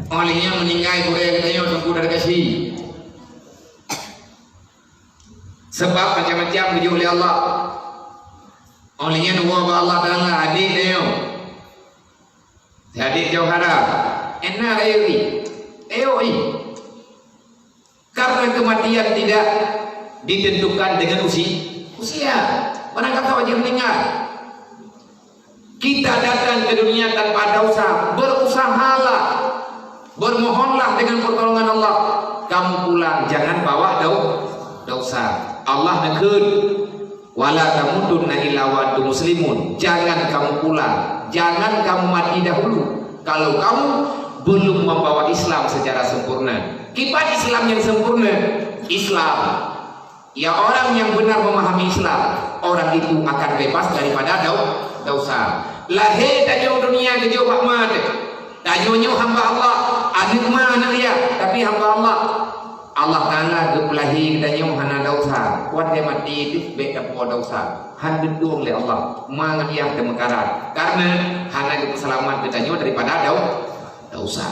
Óh lheueh nyan meuninggai gurée geutanyoe teungku dari kasi. Sabab macam-macam geujok lé Allah. Óh lheueh nyan woe bak Allah Taala adé tanyoe. Jadi jauhara, ena rayeuk i, eyok i. Karena kematian tidak ditentukan dengan usi-, usia. Barang kata wajib meninggal. Kita datang ke dunia tanpa dosa, berusahalah, bermohonlah dengan pertolongan Allah. Kamu pulang jangan bawa dau-, dosa. Allah neukheun. "Wala tamutunna illa wa antum muslimun." Jangan kamu pulang, jangan kamu mati dahulu kalau kamu belum membawa Islam secara sempurna. Kiban Islam yang sempurna, Islam. Ya, orang yang benar memahami Islam, orang itu akan bebas daripada dau-, dosa. Lahé tanyoe dunia geujok bak ma teuh. Tanyoe nyoe hamba Allah, aneuk ma aneuk yah, tapi hamba Allah. Allah Taala geupeulahé geutanyoe hana dosa. Watée maté teuh bék tapuwoe dosa. Han geutueng lé Allah. Ma ngon yah teumeukarat. Karena hana geupeuseulamat geutanyoe daripada dau-, dosa.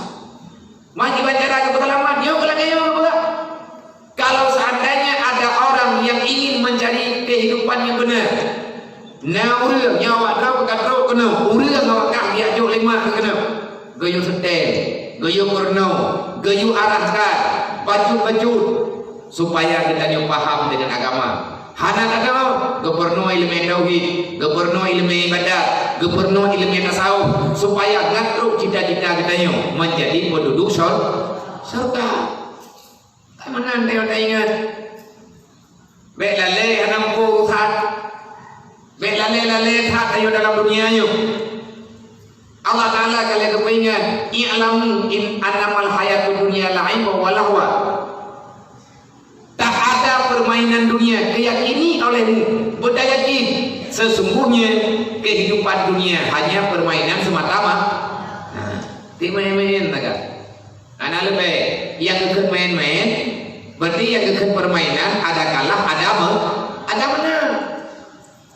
Ma kiban cara geupeuseulamat, nyoe keuh lagée nyoe geupeugah. Kalau seandainya ada orang yang ingin mencari kehidupan yang benar, na ureuëng nyoe awak droe ka trok keunoe, ureuëng awak kah geujak jok lé ma keunoe. Geuyue peurunoe, geuyue arahkan bacut-bacut supaya geutanyoe paham deungon agama. Hana tanoe, geupeurunoe ileumèe tauhid, geupeurunoe ileumèe ibadat, geupeurunoe ileumèe tasawuf, supaya ngat trok cita-cita geutanyoe meunjadi peunduduek syur-, syurga. Ka meunan tanyoe taingat. Bèk lalè hana muphom that. Bèk lalè-lalè that ayoe dalam dunia nyoe. Allah Taala ka lheueh geupeuingat, "I'lamu in annamal hayatud dunya la'ibun wa lahwa." Tak ada permainan dunia, keyakini olehmu, beutayakin, sesungguhnya kehidupan dunia hanya permainan semata-mata. Nah, di main-main saja. Hana leubeh, nyang geukheun main-main, berarti nyang geukheun permainan, ada kalah, ada me-, ada menang.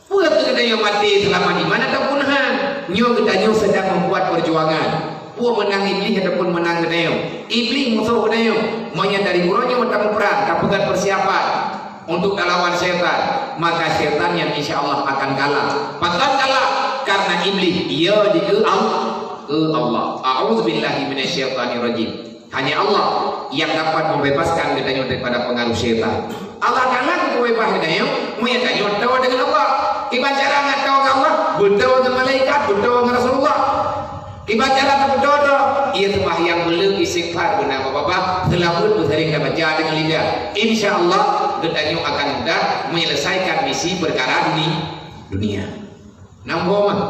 Peue keu geutanyoe maté seulamat iman ataupun han? Nyoe geutanyoe sedang membuat perjuangan. Peue meunang Iblih ataupun meunang geutanyoe? Iblih musoh geutanyoe. Meunyoe dari uroe nyoe tamuprang, tapeugöt persiapan untuk talawan syaitan, maka syaitan nyan insya Allah akan kalah. Pakon kalah? Karena Iblih, ia dikeue Al-, keue Allah. A'udzubillahi minasyaitonirrajim. Hanya Allah yang dapat membebaskan geutanyoe daripada pengaruh syaitan. Allah Taala geupeubeubas geutanyoe, meunyoe tanyoe toe deungon Allah. Kiban cara ngat toe ngon Allah, beutoe ngon malaikat, beutoe ngon Rasulullah. Kiban cara tapeutoe droe, iya seumahyang, beuleuen, istighfar, beuna babah, seulaweuet beusering tabaca deungon lidah. Insya Allah, geutanyoe akan mudah menyelesaikan misi perkara duni-, dunia. Nambah mah.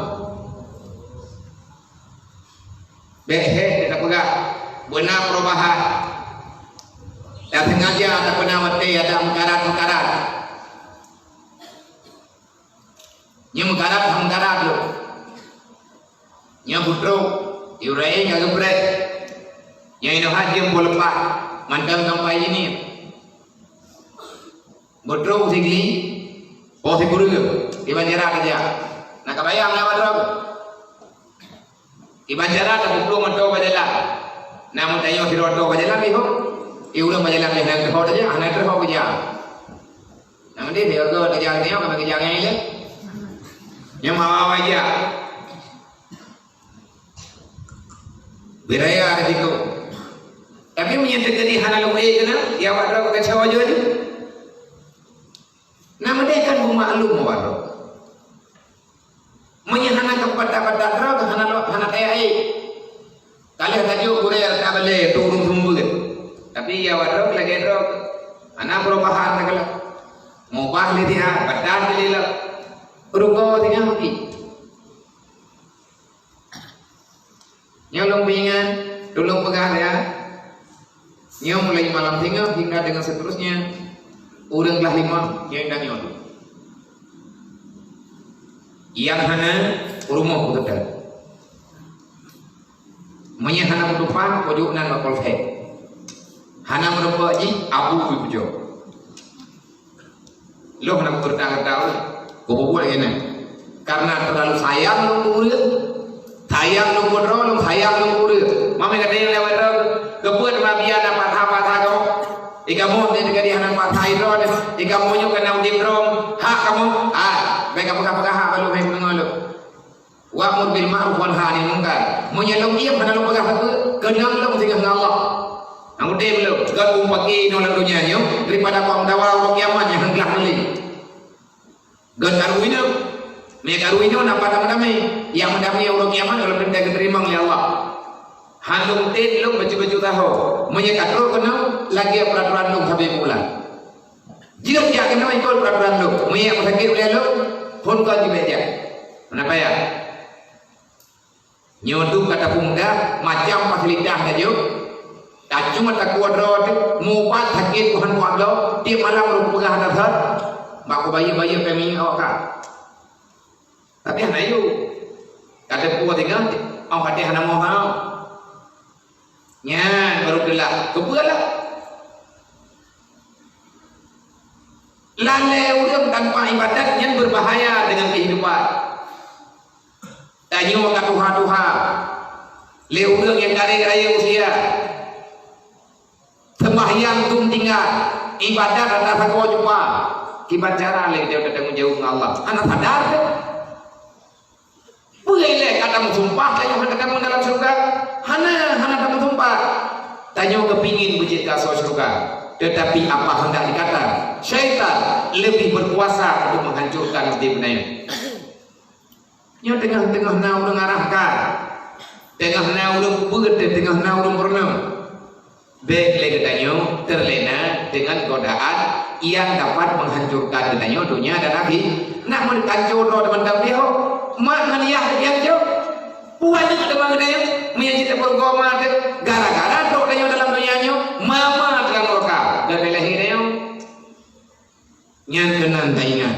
Bèk hék tapeugah, beuna perubahan. Dan sengaja tapeuna watèe adak meukarat-meukarat. Nyoe meukarat, meukarat lom. Nyoe beutrok, yue rayeuk ka geupreh. Nyoe inoe hajeuem boh leupah, mantong sampai ini. Beutrok sigli, poh sikureueng, di Banjarah keujak. Na kabayang na padub? Di Banjarah tapeuplôh meuto bak jalan. Na meutanyoe sidroe to bak jalan bihôk. Di ureueng bak jalan bih na teuho saja, hana teuho keujak. Na meunan dia ke keujak nyoe, kami keujak ngai lé. Nyoe mawa-mawa jak. Beuraya risiko. Tapi meunyoe teujadi hana lôn ék keunan, ya awak droe ka kacau aju-aju. Na meudeh kan beumaklum awak droe. Meunyoe hana keupatat-patat droe, hana lo-, hana kaya ék. Ka lheueh tajok gurèe rata balèe untuk ureueng seumeubeuet. Tapi ya awak droe lagèe droe. Hana perubahan sagalak. Mubah lé siat, badan lé lom. Rugoe singoh meuti. Nyoe lôn peuingat, tulông peugah ya. Nyoe mulai malam singoh hingga dengan seterusnya, ureueng glah limong nyoe dan nyoe. Nyang hana, rumoh beuteupeue. Meunyoe hana meutupan, pojok nan bak polsek. Hana meurumpok jih, abu jipujoe. Lôn hana meukeureuta-keureuta lôn. Kububuet lagèe nyan. Karena terlalu sayang lôn keu ureueng, sayang lôn keu droe, lôn sayang lôn keu ureueng. Mamé katanyong lewat droe, keupeue teuma biya na patha-patha kamoe? Di kamoe ni teuka di hana patha droe ni. Di kamoe nyoe kana udép droe. Hak kamoe? Ah, bèk kapeugah-peugah hak bak lôn, hai geudeungoe lôn. Wa'mur bil ma'ruf wanha 'anil munkar. Meunyoe lôn diem hana lôn peugah sapeue, keunong lôn singoh ngon Allah. Nyang udép lôn, gèt umpaki inoe lam donya nyoe, daripada bak meudawa uroe kiamat nyang hana glah meulé. Gèt karu inoe, meunyoe karu inoe na pat meudamé, nyang meudamé uroe kiamat kalau teuntèe geuteurimong lé Allah. Han lôn tét lôn bacut-bacut saho. Meunyoe ka trok keunoe, lagèe peuraturan lôn sabe bulan. Jeuet jak keunoe ikot peuraturan lôn. Meunyoe sakét ulèe lôn, phôn kon jibèk jak. Meunan payah. Nyoe tu ka tapeumudah macam fasilitas tajok. Tacuma takue droe teuh, mubat sakét Tuhan buat bloe, tiep malam ureueng peugah dasar, bak kubayeue-bayeue kami awak ka. Tapi hana yue. Ka teupeu tinggai, oh, até hana moh hana. Nyan baru teulah. Keupeue lah? Lalè ureueng tanpa ibadat nyan berbahaya dengan kehidupan. Tanyoe ka tuha-tuha. Lé ureueng nyang kareh rayeuk usia. Seumbahyang dum tinggai, ibadat rata sagoe cupa. Kiban cara lé geutanyoe tatanggong jaweueb ngon Allah? Hana sadar teuh. Peue ilèe ka tameusumpah tanyoe hana tatamong dalam syeuruga? Hana, hana tameusumpah. Tanyoe keupingin beujeuet keu asoe syeuruga. Teutapi apa hendak dikata, syaitan lebih berkuasa untuk menghancurkan udeb tanyoe. Nyoe teungoh-teungoh na ureuëng arahkan, teungoh na ureuëng peubuet, teungoh na ureuëng peurunoe. Bék lé geutanyoe terlena dengan godaan yang dapat menghancurkan geutanyoe dunia dan akhi-, nak meuhancô droe teuma tabioh, mak ngon yah geutanyoe. Puan teuma geutanyoe, meunyoe cit teupeurugoe ma teuh, gara-gara trok tanyoe dalam dunia nyoe, mama teungoh ka, dan lahé tanyoe. Nyan keunan taingat.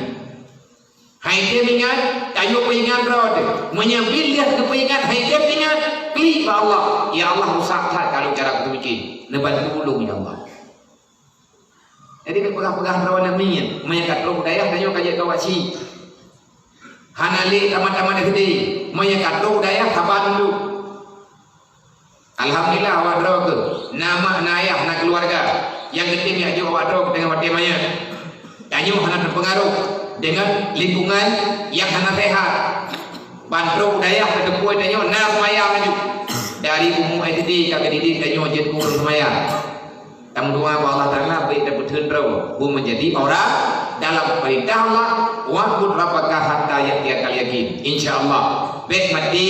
Hai tem ingat, tanyoe peuingat droe teuh. Meunyoe bileh geupeuingat, hai tem ingat, klik bak Allah. Ya Allah, rusak that kalau cara kumiké. Neubantu ulôn, ya Allah. Jadi, neupeugah-peugah droe namiet. Meunyoe ka trok dayah, tanyoe ka jeuet kawak si. Hana lé tamat-tamat S D. Meunyoe ka trok dayah, haba dulu. Alhamdulillah, awak droe keuh na mak, na ayah, na keuluwarga nyang geutem jak jok awak droe keuh teungoh watée manyang. Tanyoe hana teupeungaruh deungon lingkungan nyang hana sehat. Ban trok dayah teupeue tanyoe na seumayang laju. Dari umu S D ka geudidik tanyoe jeuet keu ureuëng seumayang. Tameudoa bak Allah Taala, bék tapeutheun droe, beumeujadi orang dalam peurintah Allah, "Wa'bud rabbaka hatta ya'tiyakal yakin." Insya Allah, bék maté,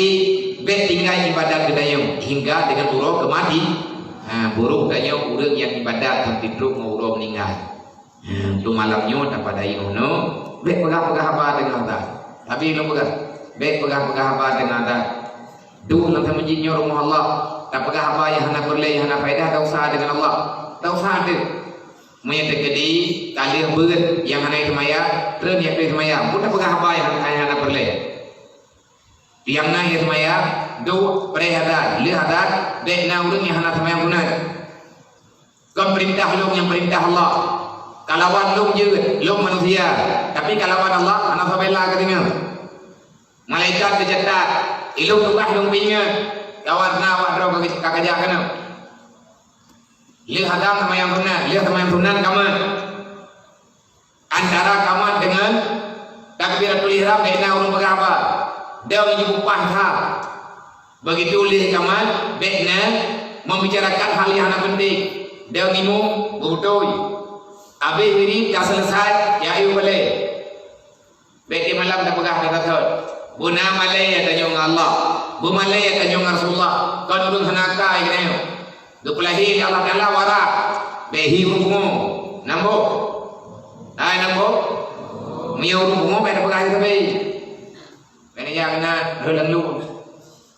bék tinggai ibadat geutanyoe hingga deungon uroe keumati-, ha, buruk tanyoe ureuëng nyang ibadat sampai trok ngon uroe meuninggai. Ha, untuk malam nyoe tapadai nyoe, bék peugah-peugah haba teungoh that. Tapi lôn peugah, bék peugah-peugah haba teungoh that. Duek lam seumeujid nyoe rumoh Allah, tapeugah haba nyang hana peureulée, nyang hana faedah, ta useuha deungon Allah. Ta useuha teuh. Meunyoe teukeudi ka lheueh beuet nyang hana seumayang, treun nyang pih seumayang, beu tapeugah haba nyang hana, nyang hana peureulée. Nyang na nyang seumayang, duek preh adan, lheueh adan, bék na ureuëng nyang hana seumayang sunat. Kon peurintah lôn nyang peurintah Allah. Kalawan lôn jeuet, lôn manusia, tapi kalawan Allah hana sabe la geudeungoe. Malaikat geucatat, ilôn tugaih lôn peuingat, kawan na awak droe ka, ka kajak keunoe. Lheueh adan seumayang sunat, lheueh seumayang sunat kamat. Antara kamat deungon takbiratul ihram bék na ureuëng peugah haba. Dong jibupah that. Begitu lheueh kamat, bék na membicarakan hal nyang hana penting. Dong imum, beutôi. Abéh wirid ka selesai, ya ayo balée. Bék di malam tapeugah that-that. Beuna malée tanyoe ngon Allah. Beumalée tanyoe ngon Rasulullah. Kon ureuëng hana akai geutanyoe. Geupeulahé lé Allah Taala warak. Bék hi ureuëng pungo. Nambok. Hai nambok. Meunyoe ureuëng pungo bék tapeugah sabe. Bék neujak meunan, rhot lam lu.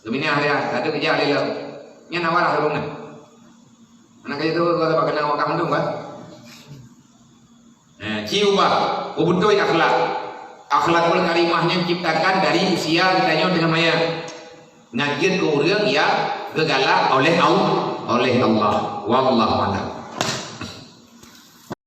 Geuminah dia, ka teuk geujak lé lom. Nyan na warak ureuëng nyan. Aneuk keuh tu, kau tak kenal wakaf mandum, kan? Nah, ci ubah, beubeutôi akhlak. Akhlakul karimah nyan ciptakan dari usia geutanyoe teungoh manyang. Nyan jeuet keu ureuëng nyang geugalak oleh Allah, oleh Allah. Wallahu a'lam.